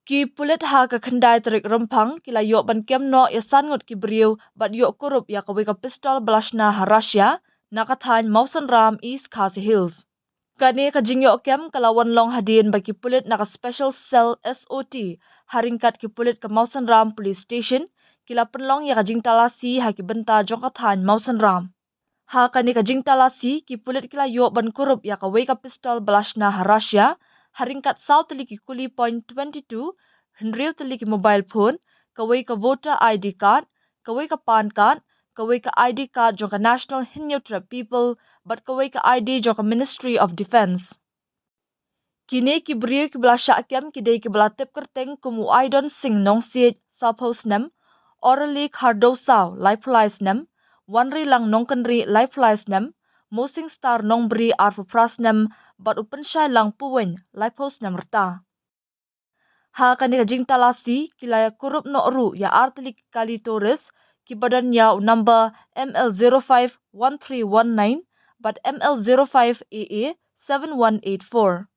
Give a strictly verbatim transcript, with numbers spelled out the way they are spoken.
Ki pulit ha ka khyndai tarik Rymphang ki la ïoh ban kem noh ïa san ngut ki briew bad ïoh kurup ïa kawei ka pistol ba la shna ha Russia na ka thaiñ Mawsynram, East Khasi Hills. Kane ka jingïoh kem ka la wan long hadien ba ki pulit na ka Special Cell, S O T, ha ryngkat ki pulit ka Mawsynram Police Station ki la pynlong ïa ka jingtalasi ha ki bynta jong ka thaiñ Mawsynram. Ha kane ka jingtalasi, ki pulit ki la ïoh ban kurup ïa kawei ka pistol ba la shna ha Russia, ha ryngkat saw tylli ki kuli point twenty two, hynriew tylli ki mobile phone, kawei ka voter I D card, kawei ka PAN card, kawei ka I D card jong ka National Hynñiewtrep People, bad kawei ka I D jong ka Ministry of Defence. Kine ki briew kiba la shah kem ki dei kiba la tip kyrteng kum u Aidon Singh Nongsiej, sawphew snem, Orali Khardosaw, laiphew lai snem, Wanrilang Nongkynrih, laiphew lai snem, Mosing Star Nongbri, arphew phra snem, bad u Pynshailang Puweng, laiphew snem rta. Ha kane ka jingtalasi ki la kurup noh ruh ïa ar tylli ki kali tourist kiba don ïa u number M L zero five one three one nine bad M L zero five A A seven one eight four.